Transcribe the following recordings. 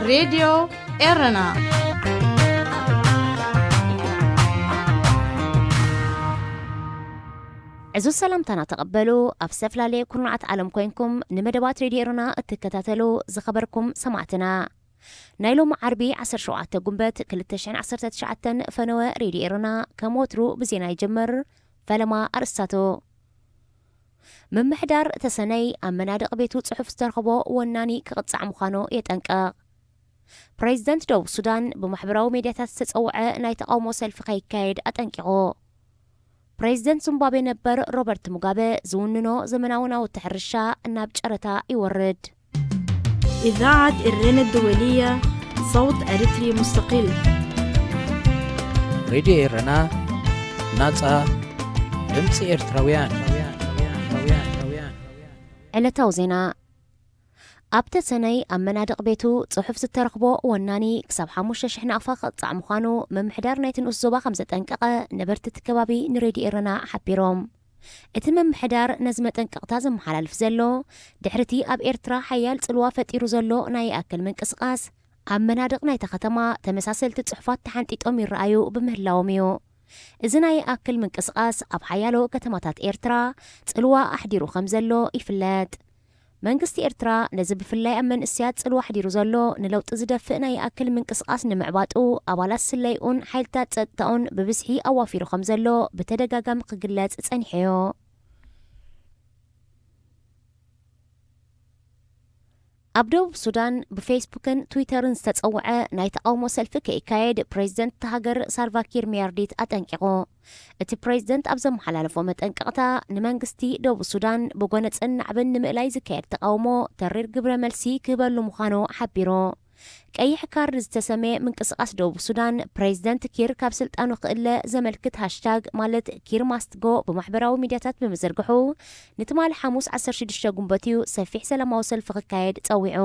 ሬድዮ ኤረና። ዕዙዝ ሰላምታና ተቐበሉ። ኣብ ዝተፈላለየ ኩርናዓት ዓለም ኮይንኩም ንመደባት ሬድዮ ኤረና እትከታተሉ ዝኸበርኩም ሰማዕትና፣ ናይ ሎሚ ዓርቢ ዓሰርተ ሸውዓተ ጉንበት ክልተ ሽሕን ዓሰርተ ትሽዓተን ፈነወ ሬድዮ ኤረና ከም ወትሩ ብዜና ይጅምር። ፈለማ ኣርእስታቱ። ምምሕዳር ተሰነይ ኣብ መናድቕ ቤቱ ጽሑፍ ዝተረኽቦ ወናኒ ክቕጻዕ ምዃኑ የጠንቅቕ። ፕሬዚደንት ደቡብ ሱዳን ብማሕበራዊ ሜድያታት ዝተጸውዐ ናይ ተቓውሞ ሰልፊ ከይካየድ ኣጠንቂቑ። ፕሬዚደንት ዚምባብዌ ነበር ሮበርት ሙጋበ ዝውንኖ ዘመናዊ ናውቲ ሕርሻ ናብ ጨረታ ይወርድ። إذاعة إرينا الدولية، صوت أريتري مستقل. ሬድዮ ኤረና፣ ናጻ ድምጺ ኤርትራውያን። ዕለታዊ ዜና። ኣብ ተሰነይ ኣብ መናድቕ ቤቱ ጽሑፍ ዝተረኽቦ ወናኒ ክሳብ ሓሙሽተ ሽሕ ናቕፋ ክቕጻዕ ምዃኑ ምምሕዳር ናይቲ ንኡስ ዞባ ከም ዘጠንቀቐ ነበርቲ እቲ ከባቢ ንሬድዮ ኤረና ሓቢሮም። እቲ ምምሕዳር ነዚ መጠንቀቕታ ዘመሓላልፍ ዘሎ፣ ድሕሪቲ ኣብ ኤርትራ ሓያል ጽልዋ ፈጢሩ ዘሎ ናይ ይኣክል ምንቅስቓስ፣ ኣብ መናድቕ ናይታ ከተማ ተመሳሰልቲ ጽሑፋት ተሓንጢጦም ይረኣዩ ብምህላዎም እዩ። እዚ ናይ ይኣክል ምንቅስቓስ ኣብ ሓያሎ ከተማታት ኤርትራ ጽልዋ ኣሕዲሩ ከም ዘሎ ይፍለጥ። መንግስቲ ኤርትራ ነዚ ብፍላይ ኣብ መንእሰያት ጽልዋ ኣሕዲሩ ዘሎ ንለውጢ ዝደፍእ ናይ ይኣክል ምንቅስቓስ ንምዕባጡ ኣባላት ስለይኡን ሓይልታት ጸጥታኡን ብብዝሒ ኣዋፊሩ ከም ዘሎ ብተደጋጋሚ ክግለጽ ጸኒሑ እዩ። ኣብ ደቡብ ሱዳን ብፌስቡክን ትዊተርን ዝተጸውዐ ናይ ተቓውሞ ሰልፊ ከይካየድ ፕሬዚደንት እታ ሃገር ሳልቫ ኪር ሚያርዲት ኣጠንቂቑ። እቲ ፕሬዚደንት ኣብ ዘመሓላለፎ መጠንቀቕታ፣ ንመንግስቲ ደቡብ ሱዳን ብጎነጽን ናዕብን ንምእላይ ዝካየድ ተቓውሞ ተሪር ግብረ መልሲ ክህበሉ ምዃኑ ሓቢሩ። ቀይሕ ካርድ ዝተሰመየ ምንቅስቓስ ደቡብ ሱዳን፣ ፕሬዚደንት ኪር ካብ ስልጣኑ ክእለ ዘመልክት ሃሽታግ ማለት ኪር ማስት ጎ ብማሕበራዊ ሚድያታት ብምዝርግሑ፣ ንትማሊ ሓሙስ ዓሰርተ ሽዱሽተ ጉንበት እዩ ሰፊሕ ሰላማዊ ሰልፊ ክካየድ ጸዊዑ።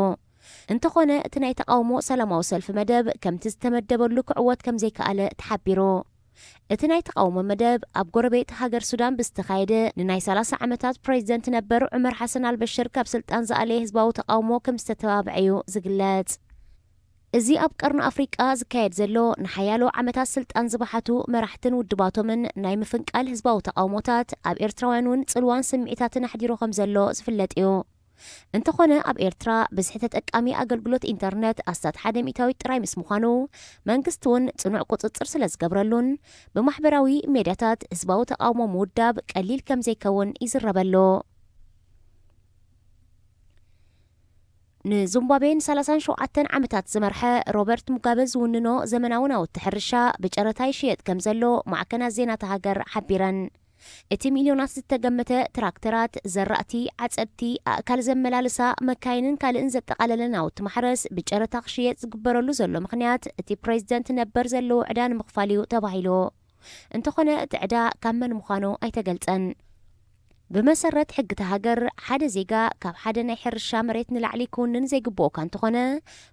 እንተኾነ፣ እቲ ናይ ተቓውሞ ሰላማዊ ሰልፊ መደብ ከምቲ ዝተመደበሉ ክዕወት ከም ዘይከኣለ ተሓቢሩ። እቲ ናይ ተቓውሞ መደብ ኣብ ጎረቤት ሃገር ሱዳን ብዝተኻየደ ንናይ ሰላሳ ዓመታት ፕሬዚደንት ነበር ዑመር ሓሰን ኣልበሽር ካብ ስልጣን ዝኣለየ ህዝባዊ ተቓውሞ ከም ዝተተባብዐ እዩ ዝግለጽ። እዚ ኣብ ቀርኒ ኣፍሪቃ ዝካየድ ዘሎ ንሓያሎ ዓመታት ስልጣን ዝበሓቱ መራሕትን ውድባቶምን ናይ ምፍንቃል ህዝባዊ ተቓውሞታት ኣብ ኤርትራውያን እውን ጽልዋን ስምዒታትን ኣሕዲሩ ከም ዘሎ ዝፍለጥ እዩ። እንተኾነ ኣብ ኤርትራ ብዝሒ ተጠቃሚ ኣገልግሎት ኢንተርነት ኣስታት ሓደ ሚእታዊት ጥራይ ምስ ምዃኑ መንግስቲ እውን ጽኑዕ ቁጽጽር ስለ ዝገብረሉን ብማሕበራዊ ሜድያታት ህዝባዊ ተቓውሞ ምውዳብ ቀሊል ከም ዘይከውን ይዝረበሉ። ንዚምባብዌ ንሰላሳን ሸውዓተን ዓመታት ዝመርሐ ሮበርት ሙጋበ ዝውንኖ ዘመናዊ ናውቲ ሕርሻ ብጨረታ ይሽየጥ ከም ዘሎ ማዕከናት ዜና እታ ሃገር ሓቢረን። እቲ ሚልዮናት ዝተገመተ ትራክተራት፣ ዘራእቲ፣ ዓጸድቲ፣ ኣእካል ዘመላልሳ፣ መካይንን ካልእን ዘጠቓለለ ናውቲ ማሕረስ ብጨረታ ክሽየጥ ዝግበረሉ ዘሎ ምኽንያት እቲ ፕሬዚደንት ነበር ዘለዎ ዕዳ ንምኽፋል እዩ ተባሂሉ። እንተኾነ እቲ ዕዳ ካብ መን ምዃኑ ኣይተገልጸን። ብመሰረት ሕጊ እታ ሃገር፣ ሓደ ዜጋ ካብ ሓደ ናይ ሕርሻ መሬት ንላዕሊ ክውንን ዘይግብኦ እኳ እንተኾነ፣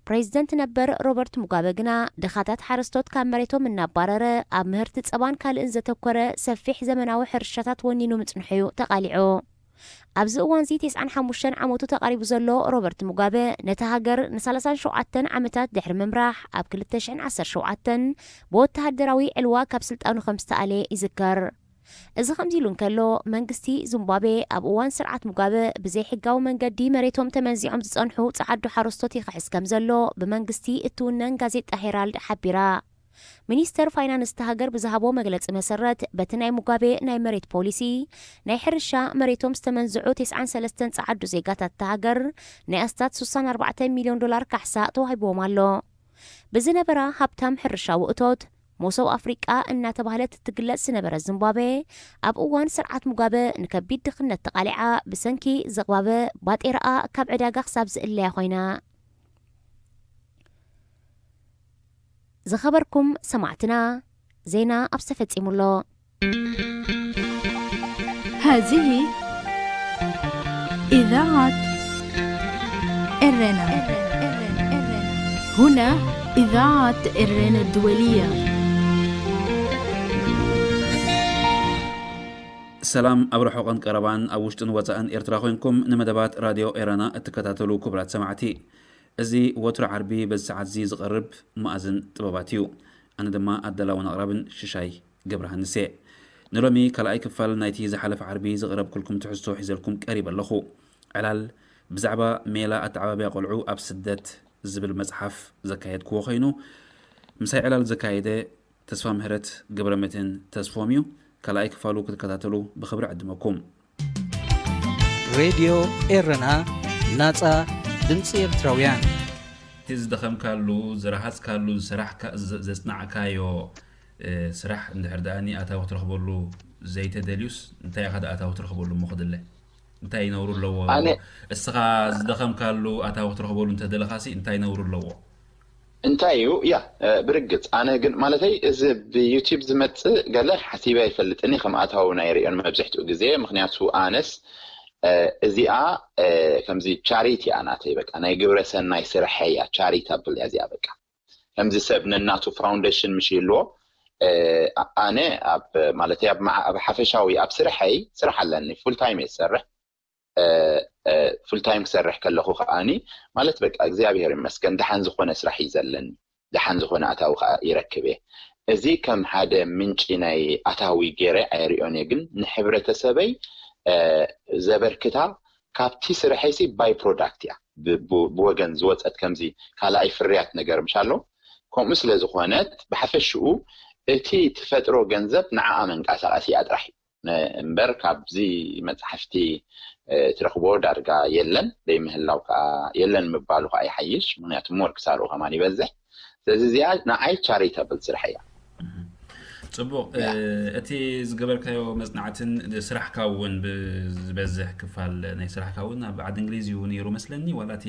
ፕሬዚደንት ነበር ሮበርት ሙጋበ ግና ድኻታት ሓረስቶት ካብ መሬቶም እናባረረ ኣብ ምህርቲ ጸባን ካልእን ዘተኮረ ሰፊሕ ዘመናዊ ሕርሻታት ወኒኑ ምጽንሑ እዩ ተቓሊዑ። ኣብዚ እዋንዚ ተስዓን ሓሙሽተን ዓመቱ ተቓሪቡ ዘሎ ሮበርት ሙጋበ ነታ ሃገር ንሰላሳን ሸውዓተን ዓመታት ድሕሪ ምምራሕ ኣብ ክልተ ሽሕን ዓሰርተ ሸውዓተን ብወተሃደራዊ ዕልዋ ካብ ስልጣኑ ከም ዝተኣልየ ይዝከር። እዚ ከምዚ ኢሉ እንከሎ፣ መንግስቲ ዚምባብዌ ኣብ እዋን ስርዓት ሙጋበ ብዘይሕጋዊ መንገዲ መሬቶም ተመንዚዖም ዝጸንሑ ጸዓዱ ሓረስቶት ይኽሕስ ከም ዘሎ ብመንግስቲ እትውነን ጋዜጣ ሄራልድ ሓቢራ። ሚኒስተር ፋይናንስ እታ ሃገር ብዝሃቦ መግለጺ መሰረት፣ በቲ ናይ ሙጋቤ ናይ መሬት ፖሊሲ፣ ናይ ሕርሻ መሬቶም ዝተመንዝዑ ተስዓን ሰለስተን ጸዓዱ ዜጋታት እታ ሃገር ናይ ኣስታት ስሳን ኣርባዕተን ሚልዮን ዶላር ካሕሳ ተዋሂብዎም ኣሎ። ብዝነበራ ሃብታም ሕርሻዊ እቶት፣ መሶብ ኣፍሪቃ እናተባህለት እትግለጽ ዝነበረት ዚምባብዌ፣ ኣብ እዋን ስርዓት ሙጋበ ንከቢድ ድኽነት ተቓሊዓ፣ ብሰንኪ ዝቕባበ ባጤራኣ ካብ ዕዳጋ ክሳብ ዝእለያ ኮይና። ዝኸበርኩም ሰማዕትና፣ ዜና ኣብስ ተፈጺሙ ኣሎ። هذه إذاعة إرنا. هنا إذاعة إرنا الدولية. ሰላም ኣብ ርሑቕን ቀረባን፣ ኣብ ውሽጥን ወጻእን ኤርትራ ኮይንኩም ንመደባት ራድዮ ኤረና እትከታተሉ ክቡራት ሰማዕቲ። እዚ ወትሩ ዓርቢ በዚ ሰዓት እዚ ዝቐርብ መኣዝን ጥበባት እዩ። ኣነ ድማ ኣዳላውን ኣቕራብን ሽሻይ ገብረሃንስ እየ። ንሎሚ ካልኣይ ክፋል ናይቲ ዝሓለፈ ዓርቢ ዘቕረብኩልኩም ትሕዝቶ ሒዘልኩም ቀሪበ ኣለኹ። ዕላል ብዛዕባ ሜላ ኣተዓባብያ ቆልዑ ኣብ ስደት ዝብል መጽሓፍ ዘካየድክዎ ኮይኑ፣ ምሳይ ዕላል ዘካየደ ተስፋ ምህረት ገብረመድህን ተስፎም እዩ። ካልኣይ ክፋሉ ክትከታተሉ ብኽብሪ ዕድመኩም። ሬድዮ ኤረና፣ ናጻ ድምጺ ኤርትራውያን። እቲ ዝደኸምካሉ፣ ዝረሃጽካሉ፣ ዝሰራሕካ-፣ ዘ-፣ ዘጽናዕካዮ፣ እ፣ ስራሕ እንድሕር ደኣኒ ኣታዊ ክትረኽበሉ ዘይተደልዩስ፣ እንታይ ኢኻ ደኣ ኣታዊ ትረኽበሉ እሞ ክድለ? እንታይ ነውሪ ኣለዎ? ኣነ እስኻ ዝደኸምካሉ ኣታዊ ክትረኽበሉ እንተደለኻሲ እንታይ ነውሪ ኣለዎ? እንታይ እዩ? ያ፣ እ፣ ብርግጽ ኣነ ግን ማለተይ እዚ ብዩቲብ ዝመጽእ ገለ ሓሲበ ኣይፈልጥን እየ ከም ኣታዊ ናይ ርእዮን መብዝሕትኡ ግዜ። ምኽንያቱ ኣነስ፣ እ፣ እዚኣ፣ እ፣ ከምዚ ቻሪቲ እያ ናተይ፣ በቃ ናይ ግብረ ሰናይ ስርሐይ እያ፣ ቻሪታብል እያ እዚኣ። በቃ ከምዚ ሰብ ነናቱ ፋውንዴሽን ምሽ ይህልዎ፣ እ፣ ኣ-፣ ኣነ ኣብ ማለተይ ኣብ መዓ-፣ ኣብ ሓፈሻዊ ኣብ ስርሐይ ስራሕ ኣለኒ፣ ፉል ታይም እየ ዝሰርሕ። እ፣ እ፣ ፉል ታይም ክሰርሕ ከለኹ ከኣኒ ማለት በቃ እግዚኣብሔር ይመስገን ደሓን ዝኾነ ስራሕ እዩ ዘለኒ፣ ደሓን ዝኾነ ኣታዊ ከዓ ይረክብ እየ። እዚ ከም ሓደ ምንጪ ናይ ኣታዊ ገይረ ኣይሪኦን እየ፣ ግን ንሕብረተሰበይ፣ እ፣ ዘበርክታ ካብቲ ስርሐይሲ ባይ ፕሮዳክት እያ፣ ብ-፣ ብ-፣ ብወገን ዝወፀት ከምዚ ካልኣይ ፍርያት ነገር ምሽ ኣሎ። ከምኡ ስለ ዝኾነት ብሓፈሽኡ እቲ ትፈጥሮ ገንዘብ ንዓኣ መንቀሳቐሲ እያ ጥራሕ እዩ። ነ-፣ እምበር ካብዚ መፅሓፍቲ፣ እ፣ ትረኽቦ ዳርጋ የለን። ዘይምህላው ከዓ የለን ምባሉ ከዓ ይሓይሽ፣ ምክንያቱ ሞር ክሳርኡ ከማን ይበዝሕ። ስለዚ እዚኣ ንዓይ ቻሪታብል ስራሕ እያ። ጽቡቕ። እ፣ እቲ ዝገበርካዮ መጽናዕትን ስራሕካ እውን ብዝበዝሕ ክፋል ናይ ስራሕካ እውን ኣብ ዓዲ እንግሊዝ እዩ ነይሩ መስለኒ። ዋላ እቲ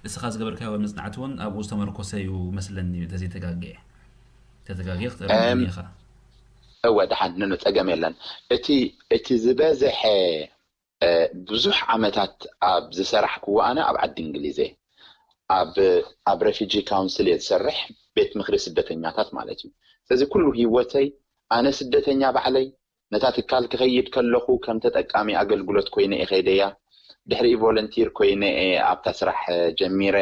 እስኻ ዝገበርካዮ መጽናዕቲ እውን ኣብኡ ዝተመርኮሰ እዩ መስለኒ፣ ተዘይተጋግየ። ተተጋግየ ክትእረመኒ እም፣ ኢኻ። እወ፣ ደሓን፣ ኖ፣ ኖ፣ ጸገም የለን። እቲ፣ እቲ ዝበዝሐ፣ እ፣ ብዙሕ ዓመታት ኣብ ዝሰራሕክዎ ኣነ ኣብ ዓዲ እንግሊዝ እየ። ኣብ፣ ኣብ ሬፊጂ ካውንስል እየ ዝሰርሕ፣ ቤት ምኽሪ ስደተኛታት ማለት እዩ። ስለዚ ኩሉ ህይወተይ ኣነ ስደተኛ ባዕለይ ነታ ትካል ክኸይድ ከለኹ ከም ተጠቃሚ ኣገልግሎት ኮይነ እየ ከይደያ። ድሕሪኡ ቮለንቲር ኮይነ እየ ኣብታ ስራሕ ጀሚረ።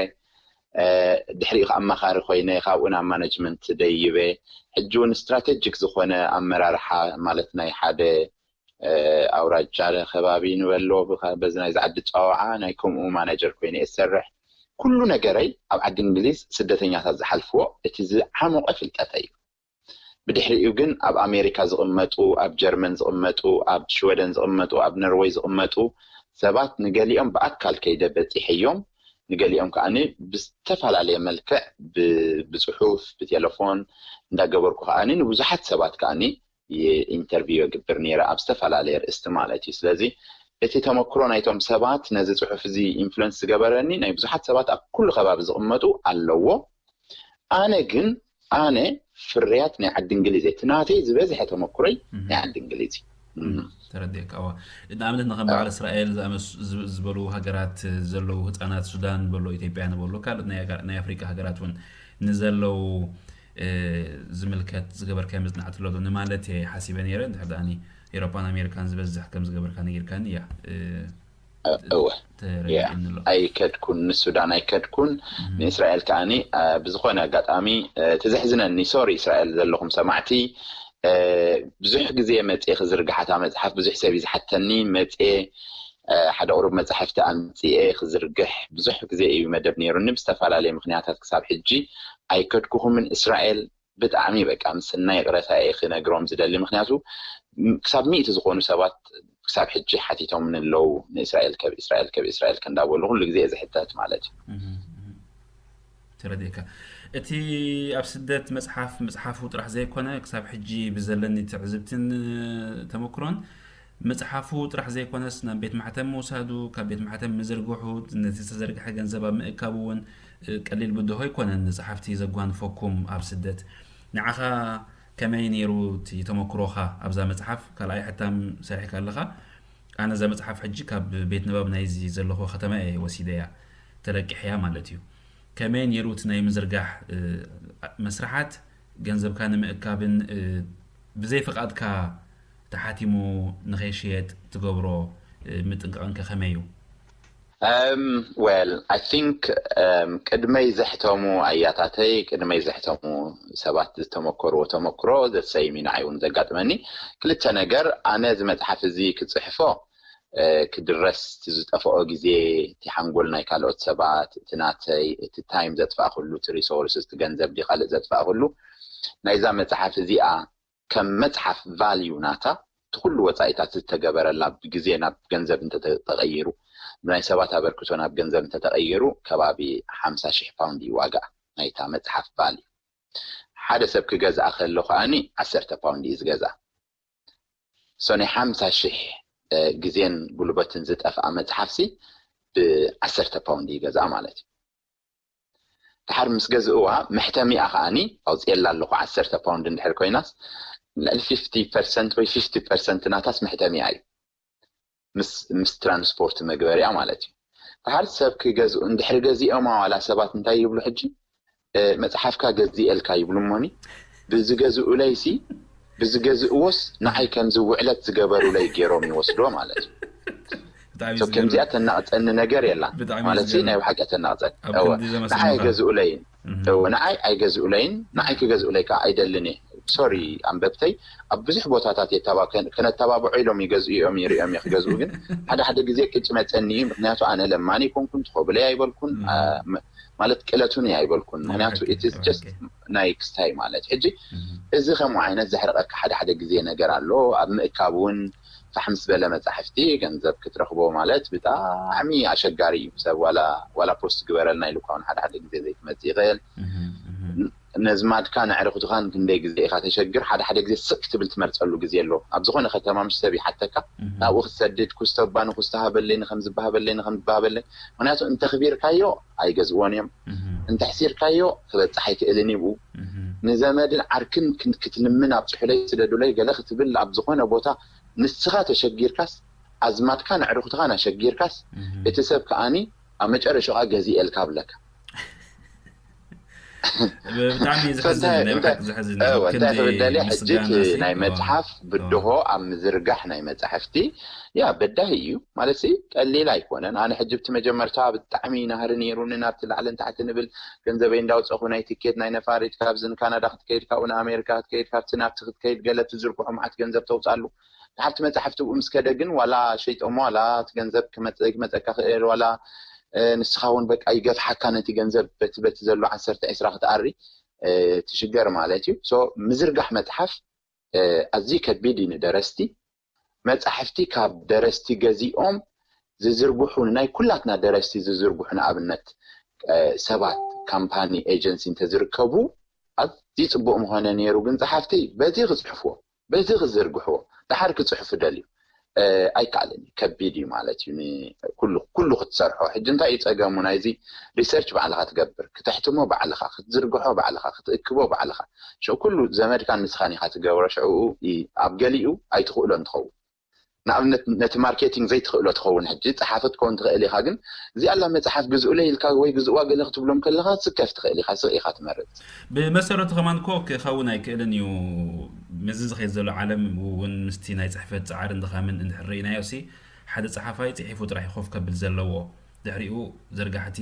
እ፣ ድሕሪኡ ከዓ ኣማኻሪ ኮይነ ካብኡ ናብ ማነጅመንት ደይበ። ሕጂ እውን ስትራቴጂክ ዝኾነ ኣመራርሓ ማለት ናይ ሓደ፣ እ፣ ኣውራጃ ከባቢ ንበሎ ብኸ-፣ በዚ ናይዚ ዓዲ ጸዋዓ ናይ ከምኡ ማናጀር ኮይነ እየ ዝሰርሕ። ኩሉ ነገረይ ኣብ ዓዲ እንግሊዝ ስደተኛታት ዝሓልፍዎ እቲ ዝዓሞቐ ፍልጠተይ እዩ። ብድሕሪኡ ግን ኣብ ኣሜሪካ ዝቕመጡ፣ ኣብ ጀርመን ዝቕመጡ፣ ኣብ ሽወደን ዝቕመጡ፣ ኣብ ነርወይ ዝቕመጡ ሰባት ንገሊኦም ብኣካል ከይደ በጺሐዮም፣ ንገሊኦም ከዓኒ ብዝተፈላለየ መልክዕ ብ-፣ ብጽሑፍ፣ ብቴሌፎን እንዳገበርኩ ከዓኒ ንብዙሓት ሰባት ከዓኒ ይ-፣ ኢንተርቪው የግብር ነይረ ኣብ ዝተፈላለየ ርእስቲ ማለት እዩ። ስለዚ እቲ ተመክሮ ናይቶም ሰባት ነዚ ጽሑፍ እዚ ኢንፍሉንስ ዝገበረኒ ናይ ብዙሓት ሰባት ኣብ ኩሉ ከባቢ ዝቕመጡ ኣለዎ። ኣነ ግን ኣነ ፍርያት ናይ ዓዲ እንግሊዝ እየ። እቲ ናተይ ዝበዝሐ ተመክሮይ ናይ ዓዲ እንግሊዝ እዩ። እም። ተረዲእካ። እዋ። ንኣብነት ንኸም በዓል እስራኤል ዝኣመስ-፣ ዝ-፣ ዝበሉ ሃገራት ዘለዉ ህፃናት ሱዳን በሎ ኢትዮጵያ ንበሎ ካልኦት ናይ ኣጋ-፣ ናይ ኣፍሪቃ ሃገራት እውን ንዘለዉ፣ እ፣ ዝምልከት ዝገበርካዮ መፅናዕቲ ኣሎ ዶ ንማለት እየ ሓሲበ ነይረ። እንድሕር ደኣኒ ኤሮፓን ኣሜሪካን ዝበዝሕ ከም ዝገበርካ ነጊርካኒ እያ። እ፣ እወ። ተረዲእኒ ኣሎ። ኣይከድኩን፣ ንሱዳን ኣይከድኩን። ንእስራኤል ከዓኒ፣ እ፣ ብዝኾነ ኣጋጣሚ፣ እ፣ ትዘሕዝነኒ። ሶሪ እስራኤል ዘለኹም ሰማዕቲ፣ እ፣ ብዙሕ ግዜ መፅኤ ክዝርግሓታ መፅሓፍ ብዙሕ ሰብ እዩ ዝሓተኒ። መፅኤ፣ እ፣ ሓደ ቁሩብ መፅሓፍቲ ኣምፅኤ ክዝርግሕ ብዙሕ ግዜ እዩ መደብ ነይሩኒ። ብዝተፈላለየ ምኽንያታት ክሳብ ሕጂ ኣይከድኩኹምን እስራኤል። ብጣዕሚ በቃ ምስናይ ይቕረታ እየ ክነግሮም ዝደሊ። ምኽንያቱ ም-፣ ክሳብ ሚእቲ ዝኾኑ ሰባት ክሳብ ሕጂ ሓቲቶምኒ ኣለዉ። ንእስራኤል ከብ እስራኤል፣ ከብ እስራኤል ከ እንዳበሉ ኩሉ ግዜ እየ ዝሕተት ማለት እዩ። እህ፣ እህ። ተረዲእካ። እቲ ኣብ ስደት መጽሓፍ ምጽሓፉ ጥራሕ ዘይኮነ፣ ክሳብ ሕጂ ብዘለኒ ትዕዝብትን ተመክሮን፣ ምጽሓፉ ጥራሕ ዘይኮነስ፣ ናብ ቤት ማሕተም ምውሳዱ፣ ካብ ቤት ማሕተም ምዝርግሑ፣ ነቲ ዝተዘርግሐ ገንዘብ ኣብ ምእካቡ እውን፣ እ፣ ቀሊል ብድሆ ኣይኮነን። ንጸሓፍቲ ዘጓንፈኩም ኣብ ስደት። ንዓኻ ከመይ ነይሩ እቲ ተመክሮኻ ኣብዛ መጽሓፍ? ካልኣይ ሕታም ሰሪሕካ ኣለኻ። ኣነ እዛ መጽሓፍ ሕጂ ካብ ቤት ንባብ ናይዚ ዘለኹ ከተማ እየ ወሲደያ፣ ተለቂሕያ ማለት እዩ። ከመይ ነይሩ እቲ ናይ ምዝርጋሕ፣ እ፣ መስርሓት? ገንዘብካ ንምእካብን፣ እ፣ ብዘይ ፍቓድካ ተሓቲሙ ንኸይሽየጥ ትገብሮ፣ እ፣ ምጥንቃቕን ከ ከመይ እዩ? Um, well, I think um, ቅድመይ ዘሕተሙ ኣያታተይ፣ ቅድመይ ዘሕተሙ ሰባት ዝተመከርዎ ተመክሮ ዘሰይም እዩ ንዓይ እውን ዘጋጥመኒ። ክልተ ነገር፣ ኣነ እዚ መፅሓፍ እዚ ክፅሕፎ ክድረስ እቲ ዝጠፍኦ ግዜ፣ እቲ ሓንጎል ናይ ካልኦት ሰባት፣ እቲ ናተይ፣ እቲ ታይም ዘጥፋእኩሉ፣ እቲ ሪሶርስ፣ እቲ ገንዘብ ዲ ካልእ ዘጥፋእኩሉ፣ ናይዛ መፅሓፍ እዚኣ ከም መፅሓፍ ቫልዩ ናታ፣ እቲ ኩሉ ወፃኢታት ዝተገበረላ ብግዜ ናብ ገንዘብ እንተተቀይሩ፣ ብናይ ሰባት ኣበርክቶ ናብ ገንዘብ እንተተቀይሩ፣ ከባቢ ሓምሳ ሽሕ ፓውንድ እዩ ዋጋ ናይታ መፅሓፍ ቫልዩ። ሓደ ሰብ ክገዝኣ ከሎ ከኣኒ ዓሰርተ ፓውንድ እዩ ዝገዝኣ። So ናይ ሓምሳ ሽሕ ግዜን ጉልበትን ዝጠፍኣ መፅሓፍሲ ብዓሰርተ ፓውንድ ይገዝኣ ማለት እዩ። ድሓር ምስ ገዝእዋ መሕተሚኣ ከኣኒ ኣውፅኤላ ኣለኹ። ዓሰርተ ፓውንድ እንድሕር ኮይናስ ልዕሊ ፊፍቲ ፐርሰንት ወይ ፊፍቲ ፐርሰንት ናታስ መሕተሚኣ እዩ፣ ምስ ትራንስፖርት መግበሪያ ማለት እዩ። ድሓር ሰብ ክገዝኡ እንድሕር ገዚኦማ ዋላ ሰባት እንታይ ይብሉ ሕጂ? መፅሓፍካ ገዚኤልካ ይብሉ እሞኒ፣ ብዝገዝኡለይሲ ብዝገዝእዎስ ንዓይ ከም ዝውዕለት ዝገበሩለይ ገይሮም ይወስድዎ ማለት እዩ። ከምዚኣ ተናቕፀኒ ነገር የላን ማለት ናይ ብሓቂ ተናቕፀኒ። ንዓይ ኣይገዝኡለይን፣ ንዓይ ኣይገዝኡለይን፣ ንዓይ ክገዝኡለይ ከዓ ኣይደልን እየ። ሶሪ ኣንበብተይ፣ ኣብ ብዙሕ ቦታታት ከነተባብዖ ኢሎም ይገዝኡ እዮም፣ ይሪኦም እየ ክገዝኡ፣ ግን ሓደ ሓደ ግዜ ቅጭ መፀኒ እዩ። ምክንያቱ ኣነ ለማኒ ኣይኮንኩን፣ ትኸብለይ ኣይበልኩን፣ ማለት ቅለቱን እየ ኣይበልኩን። ምክንያቱ it's just ናይ ክስታይ ማለት ሕጂ እዚ ከምኡ ዓይነት ዘሕርቀካ ሓደ ሓደ ግዜ ነገር ኣሎ። ኣብ ምእካብ እውን ፋሕ ምስ በለ መፃሕፍቲ ገንዘብ ክትረኽቦ ማለት ብጣዕሚ ኣሸጋሪ እዩ። ሰብ ዋላ ፖስት ግበረልና ኢሉ እኳ እውን ሓደ ሓደ ግዜ ዘይክመፅእ ይኽእል። ነዝማድካ ነዕርኽቱኻን ክንደይ ግዜ ኢኻ ተሸግር። ሓደ ሓደ ግዜ ስቅ ክትብል ትመርፀሉ ግዜ ኣሎ። ኣብ ዝኾነ ከተማ ምስ ሰብ ይሓተካ ናብኡ ክትሰድድ፣ ኩስተ ባኒ ኩስተ ሃበለይ ንኸምዚ ባሃበለይ ንኸምዚ ባሃበለይ። ምክንያቱ እንተኽቢርካዮ ኣይገዝእዎን እዮም፣ እንተሕሲርካዮ ክበፅሕ ኣይክእልን እዩ። ንዘመድን ዓርክን ክትልምን ኣብፅሑለይ ስደዱለይ ገለ ክትብል ኣብ ዝኾነ ቦታ ንስኻ ተሸጊርካስ ኣዝማድካን ኣዕሩኽትኻን ኣሸጊርካስ እቲ ሰብ ከኣኒ ኣብ መጨረሻ ከዓ ገዚኤልካ ብለካ። ብጣዕሚ ዘሕዝን ናይ ብሓቂ ዘሕዝን እዩ። እንታይ ክንደይ ክብል ደልየ ሕጂ እቲ ምስጋና ሲ- ናይ ዋ። መፅሓፍ ብድሆ ኣብ ምዝርጋሕ ናይ መፃሕፍቲ ያ በዳሂ እዩ ማለት ሲ ቀሊል ኣይኮነን። ኣነ ሕጂ ብቲ መጀመርታ ብጣዕሚ ናህሪ ነይሩኒ ናብቲ ላዕልን ታሕቲ ንብል ገንዘበይ እንዳውፀኹ ናይ ትኬት ናይ ነፋሪት ካብዚ ንካናዳ ክትከይድ ካብኡ ንኣሜሪካ ክትከይድ ካብቲ ናብቲ ክትከይድ ገለ ትዝርግሖ መዓት ገንዘብ ተውፅኣሉ። ድሓርቲ መፃሕፍቲ ብኡ ምስ ከደ ግን ዋላ ሸይጦሞ ዋላ እቲ ገንዘብ ክመፀ- ክመፀካ ክእል ዋላ ንስኻ እውን በቃ ይገፍሓካ ነቲ ገንዘብ በቲ በቲ ዘሎ ዓሰርተ ዕስራ ክትኣሪ ትሽገር ማለት እዩ። ምዝርጋሕ መፅሓፍ ኣዝዩ ከቢድ እዩ ንደረስቲ። መፃሕፍቲ ካብ ደረስቲ ገዚኦም ዝዝርግሑ ናይ ኩላትና ደረስቲ ዝዝርግሑ ንኣብነት ሰባት ካምፓኒ ኤጀንሲ እንተዝርከቡ ኣዝዩ ፅቡቅ ምኾነ ነይሩ። ግን ፀሓፍቲ በዚ ክፅሕፍዎ በዚ ክዝርግሕዎ ድሓር ክፅሕፉ ደልዩ ኣይከኣልን እዩ። ከቢድ እዩ ማለት እዩ። ኩሉ ክትሰርሖ ሕጂ እንታይ እዩ ፀገሙ? ናይዚ ሪሰርች ባዕልኻ ትገብር፣ ክተሕትሞ ባዕልኻ፣ ክትዝርግሖ ባዕልኻ፣ ክትእክቦ ባዕልኻ። ሽዑ ኩሉ ዘመድካን ንስኻን ኢኻ ትገብሮ። ሽዑ ኣብ ገሊኡ ኣይትኽእሎን ትኸውን። ንኣብነት ነቲ ማርኬቲንግ ዘይትኽእሎ ትኸውን። ሕጂ ፀሓፊ ክትከውን ትኽእል ኢኻ፣ ግን እዚኣ ኣላ መፅሓፍ ግዝኡለይ ኢልካ ወይ ግዝእዋ ገለ ክትብሎም ከለኻ ስከፍ ትኽእል ኢኻ፣ ስቕ ኢኻ ትመርፅ። ብመሰረቱ ከማን እኮ ክኸውን ኣይክእልን እዩ። ምስዚ ዝኸይድ ዘሎ ዓለም እውን ምስቲ ናይ ፅሕፈት ፃዕርን ድኻምን እንድሕር ርኢናዮ ሲ ሓደ ፀሓፋይ ፅሒፉ ጥራሕ እዩ ኮፍ ከብል ዘለዎ። ድሕሪኡ ዘርጋሕቲ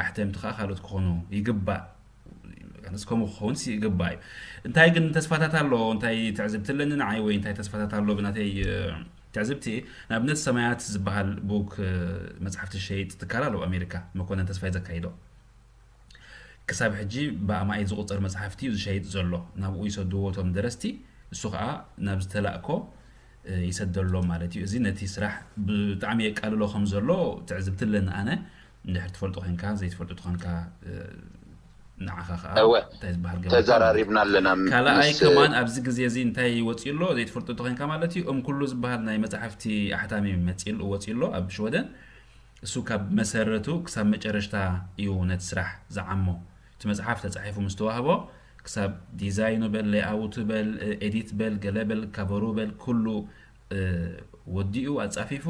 ኣሕተምቲ ከዓ ካልኦት ክኾኑ ይግባእ። ከምኡ ክኸውን ይግባእ እዩ። እንታይ ግን ተስፋታት ኣሎ እንታይ ትዕዝብቲ ኣለኒ ንዓይ ወይ እንታይ ተስፋታት ኣሎ ብናተይ ትዕዝብቲ ንኣብነት ሰማያት ዝበሃል ቡክ መፅሓፍቲ ዝሸይጥ ትካል ኣሎ ኣሜሪካ መኮነን ተስፋይ ዘካይዶ ክሳብ ሕጂ ብኣማኢት ዝቁፀር መፅሓፍቲ እዩ ዝሸይጥ ዘሎ ናብኡ ይሰድዎ እቶም ደረስቲ እሱ ከዓ ናብ ዝተላእኮ ይሰደሎም ማለት እዩ እዚ ነቲ ስራሕ ብጣዕሚ የቃልሎ ከም ዘሎ ትዕዝብቲ ኣለኒ ኣነ እንድሕር ትፈልጦ ኮንካ ዘይትፈልጦ ተኾንካ ንዓኻ ከዓ እንታይ ዝበሃል ገበርካ ማለት እዩ። ተዘራሪብና ኣለና ካልኣይ ከማን ኣብዚ ግዜ እዚ እንታይ ወፂኡ ኣሎ ዘይትፈልጦ ተኾንካ ማለት እዩ እም ኩሉ ዝበሃል ናይ መፅሓፍቲ ኣሕታሚ መፂኡ ወፂኡ ኣሎ ኣብ ሽወደን እሱ ካብ መሰረቱ ክሳብ መጨረሽታ እዩ ነቲ ስራሕ ዝዓሞ እቲ መፅሓፍ ተፃሒፉ ምስ ተዋህቦ ክሳብ ዲዛይኑ በል ሌይኣውቱ በል ኤዲት በል ገለ በል ካቨሩ በል ኩሉ ወዲኡ ኣፃፊፉ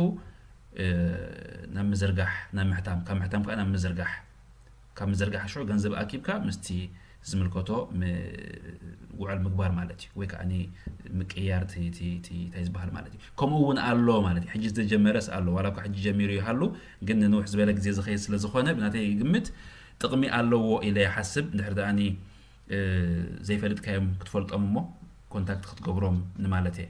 ናብ ምዝርጋሕ ናብ ምሕታም ካብ ምሕታም ከዓ ናብ ምዝርጋሕ ካብ ምዝርጋሕ ሽዑ ገንዘብ ኣኪብካ ምስቲ ዝምልከቶ ውዕል ምግባር ማለት እዩ። ወይ ከዓ ምቅያር እንታይ ዝበሃል ማለት እዩ። ከምኡ እውን ኣሎ ማለት እዩ። ሕጂ ዝተጀመረስ ኣሎ፣ ዋላ እኳ ሕጂ ጀሚሩ ይሃሉ፣ ግን ንንውሕ ዝበለ ግዜ ዝኸይድ ስለዝኾነ ብናተይ ግምት ጥቕሚ ኣለዎ ኢለ ይሓስብ። እንድሕር ደኣ ዘይፈልጥካዮም ክትፈልጦም እሞ ኮንታክት ክትገብሮም ንማለት እየ።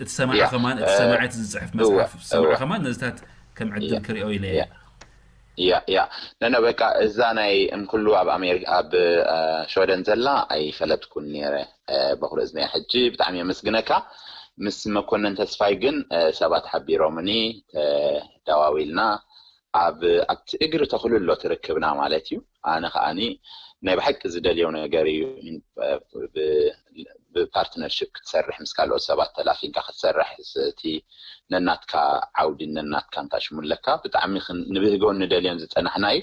እቲ ሰማዒ ከማን እቲ ሰማዒ ዝፅሕፍ መፅሓፍ ሰማዒ ከማን ነዚታት ከም ዕድል ክሪኦ ኢለ እየ። ያ ያ ነነ በቃ እዛ ናይ እንክሉ ኣብ ኣሜሪካ ኣብ ሸወደን ዘላ ኣይፈለጥኩን ነይረ። በኩሉ እዝነያ ሕጂ ብጣዕሚ የመስግነካ። ምስ መኮነን ተስፋይ ግን ሰባት ሓቢሮምኒ፣ ተደዋዊልና ኣብ ኣብቲ እግሪ ተኽሉ ኣሎ ትርክብና ማለት እዩ። ኣነ ከዓኒ ናይ ብሓቂ ዝደልዮ ነገር እዩ። ብፓርትነርሽፕ ክትሰርሕ ምስ ካልኦት ሰባት ተላፊንካ ክትሰርሕ እቲ ነናትካ ዓውዲ ነናትካ እንታይ ሽሙ ኣለካ ብጣዕሚ ንብህጎን ንደልዮን ዝፀናሕና እዩ።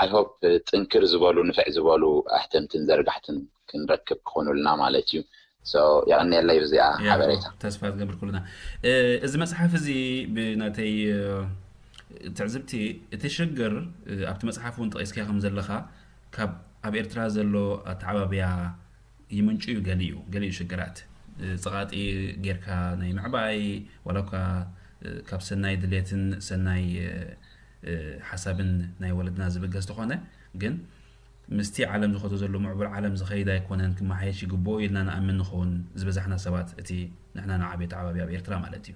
I hope ጥንክር ዝበሉ ንፍዕ ዝበሉ ኣሕተምትን ዘርጋሕትን ክንረክብ ክኾኑልና ማለት እዩ። የቐንየለይ ብዚኣ ሓበሬታ። ተስፋ ዝገብር ኩልና እዚ መፅሓፍ እዚ ብናተይ ትዕዝብቲ እቲ ሽግር ኣብቲ መፅሓፍ እውን ጠቒስካዮ ከም ዘለኻ ካብ ኣብ ኤርትራ ዘሎ ኣተዓባብያ ይምንጩ እዩ። ገሊኡ ገሊኡ ሽግራት ፀቓጢ ጌርካ ናይ ምዕባይ ዋላ እኳ ካብ ሰናይ ድሌትን ሰናይ ሓሳብን ናይ ወለድና ዝብገስ ተኾነ ግን ምስቲ ዓለም ዝኸቶ ዘሎ ምዕቡል ዓለም ዝኸይድ ኣይኮነን፣ ክመሓየሽ ይግብኦ ኢልና ንኣምን ንኸውን ዝበዛሕና ሰባት እቲ ንሕና ንዓብዮ ተዓባቢ ኣብ ኤርትራ ማለት እዩ።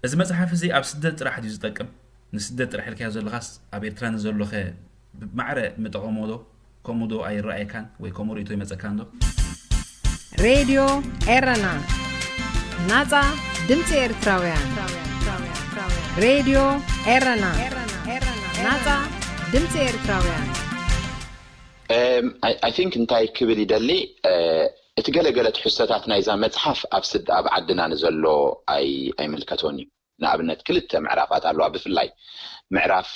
እዚ መጽሓፍ እዚ ኣብ ስደት ጥራሕ ድዩ ዝጠቅም? ንስደት ጥራሕ ኢልካዮ ዘለኻስ ኣብ ኤርትራ ንዘሎኸ ብማዕረ ምጠቐሞ ዶ? ከምኡ ዶ ኣይረኣየካን ወይ ከምኡ ርእይቶ ይመጸካን ዶ? ሬድዮ ኤረና ናጻ ድምጺ ኤርትራውያን። ሬድዮ ኤረና ናጻ ድምጺ ኤርትራውያን። I think እንታይ ክብል ይደሊ እቲ ገለገለ ትሕዝቶታት ናይዛ መጽሓፍ ኣብ ስድ ኣብ ዓድና ንዘሎ ኣይምልከቶን እዩ። ንኣብነት ክልተ ምዕራፋት ኣለዋ። ብፍላይ ምዕራፍ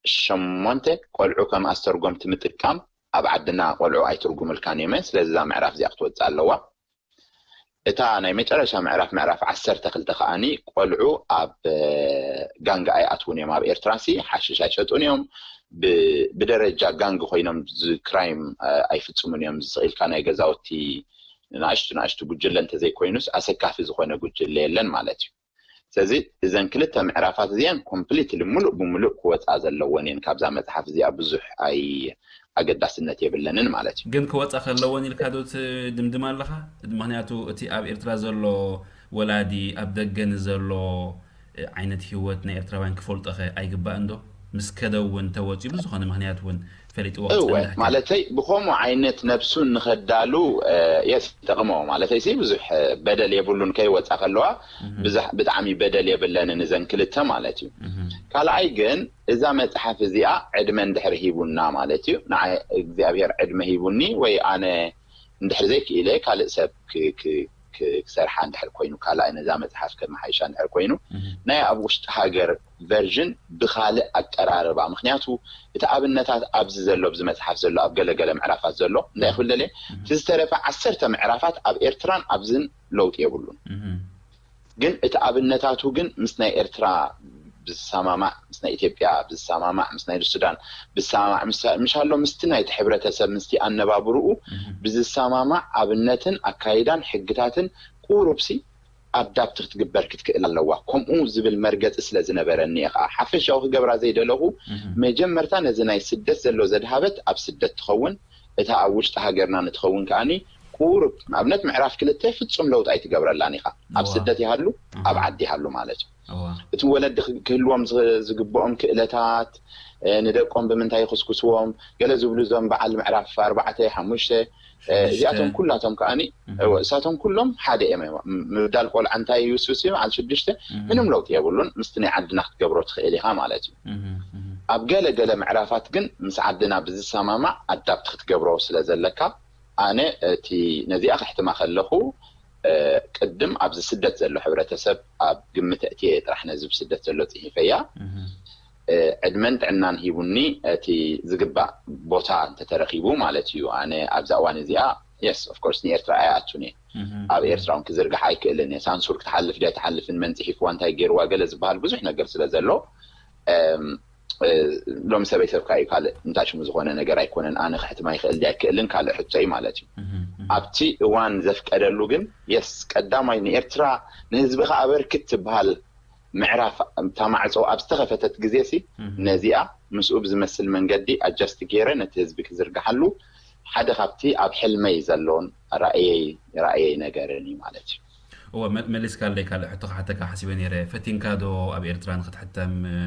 ሸሞንተ ቆልዑ ከም ኣስተርጎምቲ ምጥቃም ኣብ ዓድና ቆልዑ ኣይትርጉምልካን እዮም። ስለዚ እዛ ምዕራፍ እዚኣ ክትወፅእ ኣለዋ። እታ ናይ መጨረሻ ምዕራፍ ምዕራፍ ዓሰርተ ክልተ ከዓኒ ቆልዑ ኣብ ጋንግ ኣይኣትውን እዮም። ኣብ ኤርትራ ሲ ሓሽሽ ኣይሸጡን እዮም። ብደረጃ ጋንግ ኮይኖም ክራይም ኣይፍፅሙን እዮም። ዝስቕ ኢልካ ናይ ገዛውቲ ንኣሽቱ ንኣሽቱ ጉጅለ እንተዘይኮይኑስ ኣሰካፊ ዝኾነ ጉጅለ የለን ማለት እዩ። ስለዚ እዘን ክልተ ምዕራፋት እዚአን ኮምፕሊትሊ ሙሉእ ብሙሉእ ክወፃ ዘለወን እየን። ካብዛ መፅሓፍ እዚኣ ብዙሕ ኣይ ኣገዳስነት የብለንን ማለት እዩ። ግን ክወፃ ከለወን ኢልካ ዶ ትድምድም ኣለኻ? ምክንያቱ እቲ ኣብ ኤርትራ ዘሎ ወላዲ ኣብ ደገ ንዘሎ ዓይነት ህይወት ናይ ኤርትራውያን ክፈልጦኸ ኣይግባእን ዶ? ምስ ከደ እውን ተወፂኡ ብዝኾነ ምክንያት እውን ፈሊጥዎ እወ ክፀንሕ ከ? ማለተይ ብኸምኡ ዓይነት ነብሱ ንኸዳሉ የስ ይጠቕሞ ማለተይ ሲ ብዙሕ በደል የብሉን ከይወፃ ከለዋ ብጣዕሚ በደል የብለንን እዘን ክልተ ማለት እዩ። ካልኣይ ግን እዛ መፅሓፍ እዚኣ ዕድመ እንድሕር ሂቡና ማለት እዩ ንዓይ እግዚኣብሔር ዕድመ ሂቡኒ ወይ ኣነ እንድሕር ዘይክኢለ ካልእ ሰብ ክሰርሓ እንድሕር ኮይኑ ካልኣይ ነዛ መፅሓፍ ከመሓይሻ እንድሕር ኮይኑ ናይ ኣብ ውሽጢ ሃገር ቨርዥን ብካልእ ኣቀራርባ ምክንያቱ እቲ ኣብነታት ኣብዚ ዘሎ ብዚ መፅሓፍ ዘሎ ኣብ ገለገለ ምዕራፋት ዘሎ እንታይ ክብል ደልየ እቲ ዝተረፈ ዓሰርተ ምዕራፋት ኣብ ኤርትራን ኣብዝን ለውጢ የብሉን ግን እቲ ኣብነታቱ ግን ምስ ናይ ኤርትራ ብዝሰማማዕ ምስ ናይ ኢትዮጵያ ብዝሰማማዕ ምስ ናይ ሱዳን ብዝሰማማዕ ምሻሎ ምስቲ ናይቲ ሕብረተሰብ ምስቲ ኣነባብርኡ ብዝሰማማዕ ኣብነትን ኣካይዳን ሕግታትን ቁሩብሲ ኣዳፕት ክትግበር ክትክእል ኣለዋ። ከምኡ ዝብል መርገፂ ስለ ዝነበረኒ እየ ከዓ ሓፈሻዊ ክገብራ ዘይደለኹ። መጀመርታ ነዚ ናይ ስደት ዘሎ ዘድሃበት ኣብ ስደት ትኸውን፣ እታ ኣብ ውሽጢ ሃገርና ንትኸውን ከዓኒ ቁሩብ ንኣብነት ምዕራፍ ክልተ ፍፁም ለውጢ ኣይትገብረላን ኢኻ። ኣብ ስደት ይሃሉ ኣብ ዓዲ ይሃሉ ማለት እዩ። እቲ ወለዲ ክህልዎም ዝግብኦም ክእለታት ንደቆም ብምንታይ ይኽስኩስዎም ገለ ዝብሉ እዞም በዓል ምዕራፍ ኣርባዕተ ሓሙሽተ እዚኣቶም ኩላቶም ከዓኒ እሳቶም ኩሎም ሓደ እዮም። ምብዳል ቆልዓ እንታይ ይውስውስ እዩ በዓል ሽዱሽተ ምንም ለውጢ የብሉን። ምስቲ ናይ ዓድና ክትገብሮ ትኽእል ኢኻ ማለት እዩ። ኣብ ገለ ገለ ምዕራፋት ግን ምስ ዓድና ብዝሰማማዕ ኣዳፕት ክትገብሮ ስለ ዘለካ ኣነ እቲ ነዚኣ ከሕትማ ከለኹ ቅድም ኣብዚ ስደት ዘሎ ሕብረተሰብ ኣብ ግምት ኣእትየ ጥራሕ ነዚ ብስደት ዘሎ ፅሒፈያ ዕድመን ጥዕናን ሂቡኒ እቲ ዝግባእ ቦታ እንተተረኺቡ ማለት እዩ። ኣነ ኣብዛ እዋን እዚኣ yes of course ንኤርትራ ኣይኣቱን እየ። ኣብ ኤርትራ እውን ክዝርግሕ ኣይክእልን እየ። ሳንሱር ክትሓልፍ ድያ ትሓልፍን መን ፅሒፍዋ እንታይ ገይርዋ ገለ ዝበሃል ብዙሕ ነገር ስለ ዘሎ ሎሚ ሰበይ ሰብካ እዩ፣ ካልእ እንታይ ሽሙ ዝኾነ ነገር ኣይኮነን። ኣነ ክሕትማ ይኽእል ድየ ኣይክእልን ካልእ ሕቶ እዩ ማለት እዩ። ኣብቲ እዋን ዘፍቀደሉ ግን የስ ቀዳማይ ንኤርትራ ንህዝብኻ ኣበርክት ትበሃል ምዕራፍ እታ ማዕጾ ኣብ ዝተኸፈተት ግዜ ሲ ነዚኣ ምስኡ ብዝመስል መንገዲ ኣጃስት ገይረ ነቲ ህዝቢ ክዝርግሓሉ ሓደ ካብቲ ኣብ ሕልመይ ዘሎን ራእየይ ራእየይ ነገርን እዩ ማለት እዩ። እወ፣ መ- መሊስካለይ። ካልእ ሕቶ ክሓተካ ሓሲበ ነይረ። ፈቲንካ ዶ ኣብ ኤርትራ ንክትሕተም፣ እ፣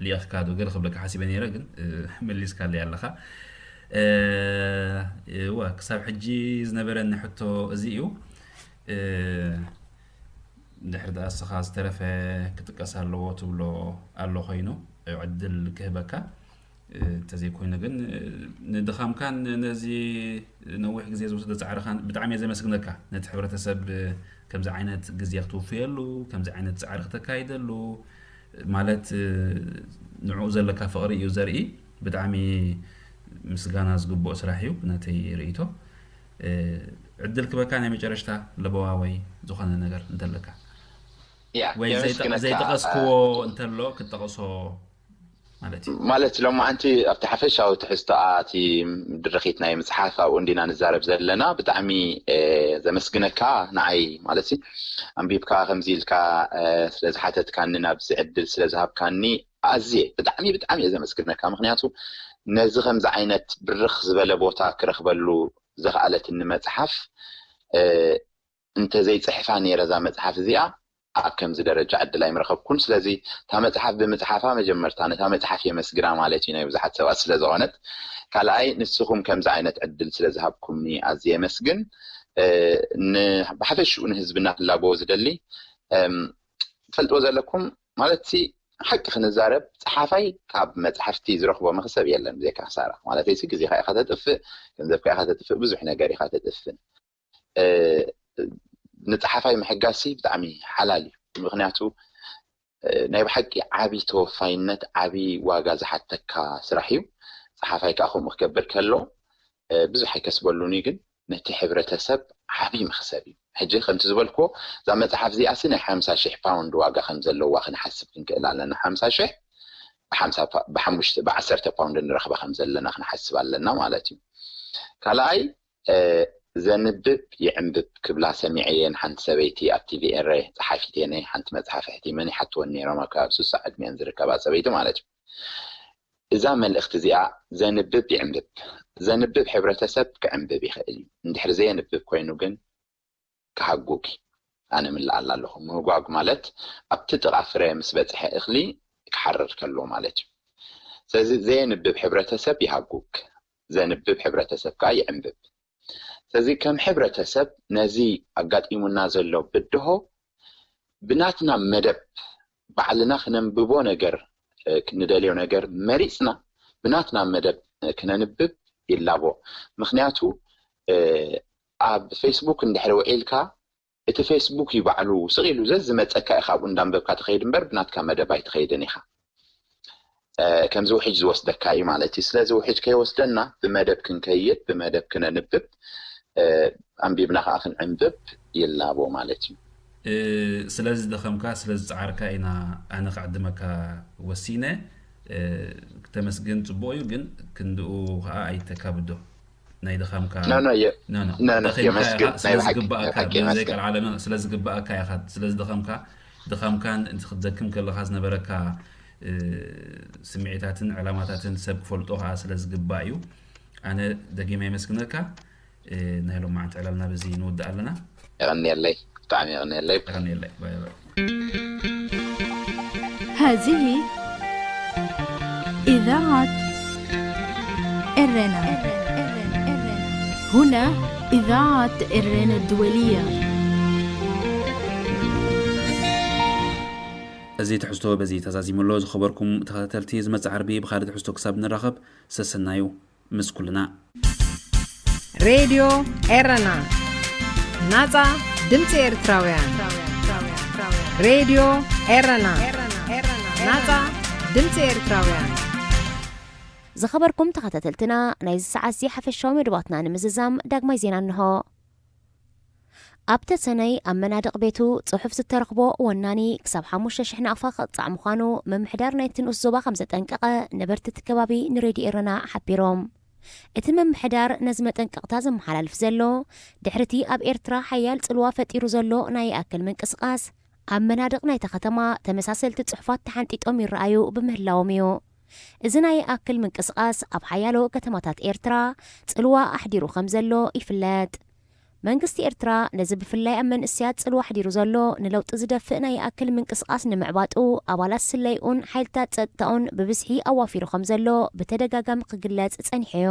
ሊኢኽካ ዶ ገለ ክብለካ ሓሲበ ነይረ፣ ግን፣ እ፣ መሊስካለይ ኣለኻ። እ፣ እወ፣ ክሳብ ሕጂ ዝነበረኒ ሕቶ እዚ እዩ። እ፣ ድሕሪ ደኣ እስኻ ዝተረፈ ክጥቀስ ኣለዎ ትብሎ ኣሎ ኮይኑ ዕድል ክህበካ። እንተዘይኮይኑ ግን ንድኻምካን ነዚ ነዊሕ ግዜ ዝወሰደ ጻዕርኻን ብጣዕሚ እየ ዘመስግነካ። ነቲ ሕብረተሰብ ከምዚ ዓይነት ግዜ ክትውፍየሉ፣ ከምዚ ዓይነት ጻዕሪ ክተካይደሉ፣ ማለት ንዕኡ ዘለካ ፍቕሪ እዩ ዘርኢ። ብጣዕሚ ምስጋና ዝግብኦ ስራሕ እዩ ብናተይ ርእይቶ። ዕድል ክበካ ናይ መጨረሽታ ለበዋ ወይ ዝኾነ ነገር እንተለካ። ያ፣ ወይ ዘይጠ- የመስግነካ። ዘይጠቐስክዎ እንተሎ ክትጠቕሶ ማለት እዩ። ማለት ሎማዓንቲ ኣብቲ ሓፈሻዊ ትሕዝቶኣ እቲ ድርኺት ናይ ምጽሓፍ ኣብኡ እንዲና ንዛረብ ዘለና። ብጣዕሚ፣ እ፣ ዘመስግነካ ንዓይ ማለት ሲ ኣንቢብካ ከምዚ ኢልካ፣ እ፣ ስለ ዝሓተትካኒ ናብዚ ዕድል ስለ ዝሃብካኒ ኣዝየ ብጣዕሚ ብጣዕሚ እየ ዘመስግነካ። ምኽንያቱ ነዚ ከምዚ ዓይነት ብርኽ ዝበለ ቦታ ክረኽበሉ ዘኽኣለትኒ መጽሓፍ፣ እ፣ እንተዘይጽሕፋ ነይረ እዛ መጽሓፍ እዚኣ ኣብ ከምዚ ደረጃ ዕድል ኣይምረኸብኩን። ስለዚ እታ መጽሓፍ ብምጽሓፋ መጀመርታ ነታ መጽሓፍ የመስግና ማለት እዩ ናይ ብዙሓት ሰባት ስለ ዝኾነት። ካልኣይ ንስኹም ከምዚ ዓይነት ዕድል ስለ ዝሃብኩምኒ ኣዝየ የመስግን። እ፣ ን-፣ ብሓፈሽኡ ንህዝብና ክላበዎ ዝደሊ፣ እም፣ ትፈልጥዎ ዘለኩም ማለት ሲ ሓቂ ክንዛረብ ጸሓፋይ ካብ መጽሓፍቲ ዝረኽቦ መኽሰብ የለን ብዘይካ ክሳራ። ማለተይ ሲ ግዜኻ ኢኻ ተጥፍእ፣ ገንዘብካ ኢኻ ተጥፍእ፣ ብዙሕ ነገር ኢኻ ተጥፍእ። እ፣ ንጸሓፋይ ምሕጋዝሲ ብጣዕሚ ሓላል እዩ። ምኽንያቱ፣ እ፣ ናይ ብሓቂ ዓቢ ተወፋይነት፣ ዓቢ ዋጋ ዝሓተካ ስራሕ እዩ። ጸሓፋይ ከኣ ከምኡ ክገብር ከሎ፣ እ፣ ብዙሕ ኣይከስበሉን እዩ፣ ግን ነቲ ሕብረተሰብ ዓቢ መኽሰብ እዩ። ሕጂ ከምቲ ዝበልክዎ፣ እዛ መጽሓፍ እዚኣሲ ናይ ሓምሳ ሽሕ ፓውንድ ዋጋ ከም ዘለዋ ክንሓስብ ክንክእል ኣለና። ሓምሳ ሽሕ ብሓምሳ ፓ-፣ ብሓሙሽተ፣ ብዓሰርተ ፓውንድ ንረኽባ ከም ዘለና ክንሓስብ ኣለና ማለት እዩ። ካልኣይ፣ እ፣ ዘንብብ ይዕንብብ ክብላ ሰሚዐየን ሓንቲ ሰበይቲ ኣብ ቲቪ ኤረ ጸሓፊት የነ ሓንቲ መጽሓፍ ኣሕቲመን ይሓትወን ነይሮም፣ ኣብ ከባቢ ስሳ ዕድሜን ዝርከባ ሰበይቲ ማለት እዩ። እዛ መልእኽቲ እዚኣ ዘንብብ ይዕንብብ፣ ዘንብብ ሕብረተሰብ ክዕንብብ ይኽእል እዩ። እንድሕሪ ዘየንብብ ኮይኑ ግን ክሃጉግ እዩ። ኣነ ምልኣላ ኣለኹ። ምህጓግ ማለት ኣብቲ ጥቓ ፍረ ምስ በጽሐ እኽሊ ክሓርር ከሎ ማለት እዩ። ስለዚ ዘየንብብ ሕብረተሰብ ይሃጉግ፣ ዘንብብ ሕብረተሰብ ከኣ ይዕንብብ። ስለዚ ከም ሕብረተሰብ ነዚ ኣጋጢሙና ዘሎ ብድሆ ብናትና መደብ ባዕልና ክነንብቦ ነገር፣ እ፣ ንደልዮ ነገር መሪጽና ብናትና መደብ፣ እ፣ ክነንብብ ይላቦ። ምኽንያቱ፣ እ፣ ኣብ ፌስቡክ እንድሕሪ ውዒልካ እቲ ፌስቡክ እዩ ባዕሉ ስቕ ኢሉ ዘዝመጸካ ኢኻ ኣብኡ እንዳንበብካ ትኸይድ እምበር ብናትካ መደብ ኣይትኸይድን ኢኻ። እ፣ ከምዚ ውሕጅ ዝወስደካ እዩ ማለት እዩ። ስለዚ ውሕጅ ከይወስደና ብመደብ ክንከይድ፣ ብመደብ ክነንብብ፣ እ፣ ኣንቢብና ከኣ ክንዕንብብ ይላቦ ማለት እዩ። እ፣ ስለ ዝደኸምካ፣ ስለ ዝጸዓርካ ኢና ኣነ ክዕድመካ ወሲነ። እ፣ ክተመስግን ጽቡቕ እዩ፣ ግን ክንድኡ ከኣ ኣይተካብዶ። ናይ ድኻምካ ኖ፣ ኖ፣ የ-፣ ኖ፣ ኖ። ኖ፣ ኖ፣ ደኺምካ የመስግን፣ ኢኻ፣ ናይ ስለ ብሓቂ፣ ዝግባኣካ፣ ናይ ብሓቂ ብዘይ የመስግን። ቀልዓለም፣ ስለ ዝግባኣካ ኢኻ። ስለ ዝደኸምካን እቲ ክትደክም ከለኻ ዝነበረካ፣ እ፣ ስምዒታትን ዕላማታትን ሰብ ክፈልጦ ከኣ ስለ ዝግባእ እዩ። ኣነ ደጊመ የመስግነካ። እ፣ ናይ ሎማዓንቲ ዕላልና በዚ ንውድእ ኣለና። የቐንየለይ፣ ብጣዕሚ የቐንየለይ። የቐንየለይ። ባይ ባይ። هذه إذاعة إرنا. هنا إذاعة إرنا الدولية. እዚ ትሕዝቶ በዚ ተዛዚሙ ኣሎ። ዝኸበርኩም ተኸታተልቲ፣ ዝመጽእ ዓርቢ ብኻልእ ትሕዝቶ ክሳብ ንራኸብ፣ ሰሰናዩ ምስ ኩልና። ሬድዮ ኤረና፣ ናጻ ድምጺ ኤርትራውያን። ሬድዮ ኤረና፣ ናጻ ድምጺ ኤርትራውያን። ዝኸበርኩም ተኸታተልትና፣ ናይዚ ሰዓት እዚ ሓፈሻዊ መደባትና ንምዝዛም ዳግማይ ዜና እንሆ። ኣብ ተሰነይ ኣብ መናድቕ ቤቱ ጽሑፍ ዝተረኽቦ ወናኒ ክሳብ ሓሙሽተ ሽሕ ናቕፋ ክቕጻዕ ምዃኑ ምምሕዳር ናይቲ ንኡስ ዞባ ከም ዘጠንቀቐ ነበርቲ እቲ ከባቢ ንሬድዮ ኤረና ሓቢሮም። እቲ ምምሕዳር ነዚ መጠንቀቕታ ዘመሓላልፍ ዘሎ ድሕርቲ ኣብ ኤርትራ ሓያል ጽልዋ ፈጢሩ ዘሎ ናይ ይኣክል ምንቅስቓስ ኣብ መናድቕ ናይታ ከተማ ተመሳሰልቲ ጽሑፋት ተሓንጢጦም ይረኣዩ ብምህላዎም እዩ። እዚ ናይ ይኣክል ምንቅስቓስ ኣብ ሓያሎ ከተማታት ኤርትራ ጽልዋ ኣሕዲሩ ከም ዘሎ ይፍለጥ። መንግስቲ ኤርትራ ነዚ ብፍላይ ኣብ መንእሰያት ጽልዋ ኣሕዲሩ ዘሎ ንለውጢ ዝደፍእ ናይ ይኣክል ምንቅስቓስ ንምዕባጡ ኣባላት ስለይኡን ሓይልታት ጸጥታኡን ብብዝሒ ኣዋፊሩ ከም ዘሎ ብተደጋጋሚ ክግለጽ ጸኒሑ እዩ።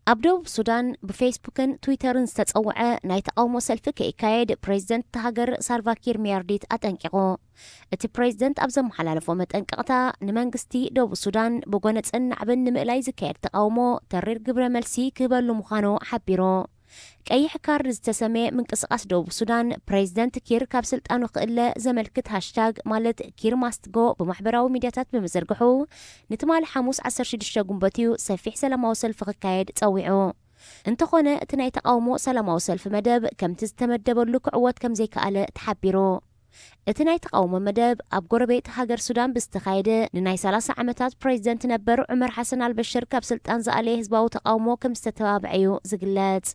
ኣብ ደቡብ ሱዳን ብፌስቡክን ትዊተርን ዝተጸውዐ ናይ ተቓውሞ ሰልፊ ከይካየድ ፕሬዚደንት እታ ሃገር ሳልቫኪር ሚያርዲት ኣጠንቂቑ። እቲ ፕሬዚደንት ኣብ ዘመሓላለፎ መጠንቀቕታ፣ ንመንግስቲ ደቡብ ሱዳን ብጎነጽን ናዕብን ንምእላይ ዝካየድ ተቓውሞ ተሪር ግብረ መልሲ ክህበሉ ምዃኑ ሓቢሩ። ቀይሕ ካርድ ዝተሰመየ ምንቅስቓስ ደቡብ ሱዳን፣ ፕሬዚደንት ኪር ካብ ስልጣኑ ክእለ ዘመልክት ሃሽታግ ማለት ኪር ማስት ጎ ብማሕበራዊ ሚድያታት ብምዝርግሑ፣ ንትማሊ ሓሙስ ዓሰርተ ሽዱሽተ ጉንበት እዩ ሰፊሕ ሰላማዊ ሰልፊ ክካየድ ጸዊዑ። እንተኾነ፣ እቲ ናይ ተቓውሞ ሰላማዊ ሰልፊ መደብ ከምቲ ዝተመደበሉ ክዕወት ከም ዘይከኣለ ተሓቢሩ። እቲ ናይ ተቓውሞ መደብ ኣብ ጎረቤት ሃገር ሱዳን ብዝተኻየደ ንናይ ሰላሳ ዓመታት ፕሬዚደንት ነበር ዑመር ሓሰን ኣልበሽር ካብ ስልጣን ዝኣለየ ህዝባዊ ተቓውሞ ከም ዝተተባብዐ እዩ ዝግለጽ።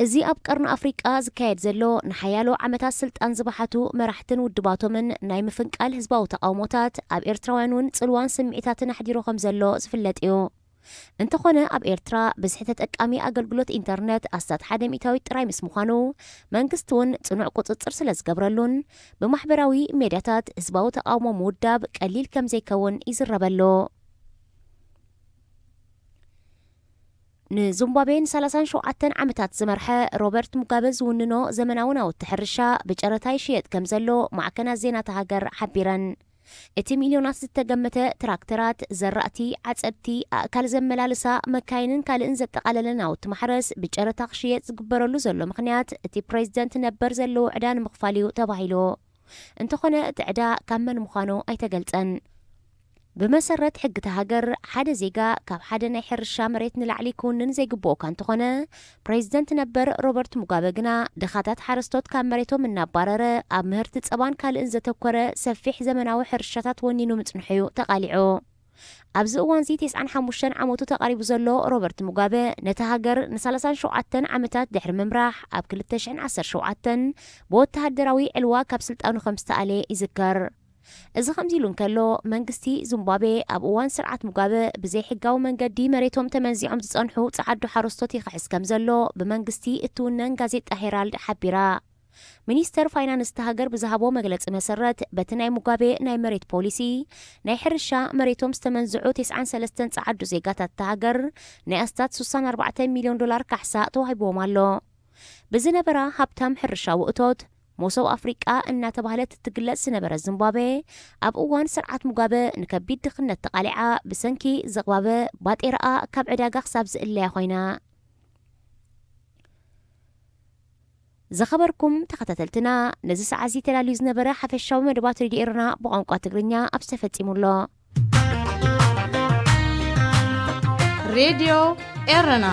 እዚ ኣብ ቀርኒ ኣፍሪቃ ዝካየድ ዘሎ ንሓያሎ ዓመታት ስልጣን ዝበሓቱ መራሕትን ውድባቶምን ናይ ምፍንቃል ህዝባዊ ተቓውሞታት ኣብ ኤርትራውያን እውን ጽልዋን ስምዒታትን ኣሕዲሩ ከም ዘሎ ዝፍለጥ እዩ። እንተኾነ ኣብ ኤርትራ ብዝሒ ተጠቃሚ ኣገልግሎት ኢንተርነት ኣስታት ሓደ ሚእታዊት ጥራይ ምስ ምዃኑ መንግስቲ እውን ጽኑዕ ቁጽጽር ስለ ዝገብረሉን ብማሕበራዊ ሜድያታት ህዝባዊ ተቓውሞ ምውዳብ ቀሊል ከም ዘይከውን ይዝረበሉ። ንዚምባብዌ ን ሰላሳን ሸውዓተን ዓመታት ዝመርሐ ሮበርት ሙጋበ ዝውንኖ ዘመናዊ ናውቲ ሕርሻ ብጨረታ ይሽየጥ ከም ዘሎ ማዕከናት ዜና እታ ሃገር ሓቢረን። እቲ ሚልዮናት ዝተገመተ ትራክተራት፣ ዘራእቲ፣ ዓጸድቲ፣ ኣእካል ዘመላልሳ መካይንን ካልእን ዘጠቓለለ ናውቲ ማሕረስ ብጨረታ ክሽየጥ ዝግበረሉ ዘሎ ምኽንያት፣ እቲ ፕሬዚደንት ነበር ዘለዎ ዕዳ ንምኽፋል እዩ ተባሂሉ። እንተኾነ፣ እቲ ዕዳ ካብ መን ምዃኑ ኣይተገልጸን። ብመሰረት ሕጊ እታ ሃገር፣ ሓደ ዜጋ ካብ ሓደ ናይ ሕርሻ መሬት ንላዕሊ ክውንን ዘይግብኦ እኳ እንተኾነ፣ ፕሬዚደንት ነበር ሮበርት ሙጋበ ግና፣ ድኻታት ሓረስቶት ካብ መሬቶም እናባረረ፣ ኣብ ምህርቲ ጸባን ካልእን ዘተኮረ ሰፊሕ ዘመናዊ ሕርሻታት ወኒኑ ምጽንሑ እዩ ተቓሊዑ። ኣብዚ እዋንዚ ተስዓን ሓሙሽተን ዓመቱ ተቓሪቡ ዘሎ ሮበርት ሙጋበ፣ ነታ ሃገር ንሰላሳን ሸውዓተን ዓመታት ድሕሪ ምምራሕ፣ ኣብ ክልተ ሽሕን ዓሰርተ ሸውዓተን ብወተሃደራዊ ዕልዋ ካብ ስልጣኑ ከም ዝተኣለ ይዝከር። እዚ ከምዚ ኢሉ እንከሎ፣ መንግስቲ ዚምባብዌ ኣብ እዋን ስርዓት ሙጋበ ብዘይሕጋዊ መንገዲ መሬቶም ተመንዚዖም ዝጸንሑ ጸዓዱ ሓረስቶት ይኽሕስ ከም ዘሎ ብመንግስቲ እትውነን ጋዜጣ ሄራልድ ሓቢራ። ሚኒስተር ፋይናንስ እታ ሃገር ብዝሃቦ መግለጺ መሰረት፣ በቲ ናይ ሙጋቤ ናይ መሬት ፖሊሲ፣ ናይ ሕርሻ መሬቶም ዝተመንዝዑ ተስዓን ሰለስተን ጸዓዱ ዜጋታት እታ ሃገር ናይ ኣስታት ስሳን ኣርባዕተን ሚልዮን ዶላር ካሕሳ ተዋሂብዎም ኣሎ። ብዝነበራ ሃብታም ሕርሻዊ እቶት፣ መሶብ ኣፍሪቃ እናተባህለት እትግለጽ ዝነበረት ዚምባብዌ፣ ኣብ እዋን ስርዓት ሙጋበ ንከቢድ ድኽነት ተቓሊዓ፣ ብሰንኪ ዝቕባበ ባጤራኣ ካብ ዕዳጋ ክሳብ ዝእለያ ኮይና። ዝኸበርኩም ተኸታተልትና፣ ነዚ ሰዓት እዚ ተዳልዩ ዝነበረ ሓፈሻዊ መደባት ሬድዮ ኤረና ብቋንቋ ትግርኛ ኣብዚ ተፈጺሙ ኣሎ። ሬድዮ ኤረና።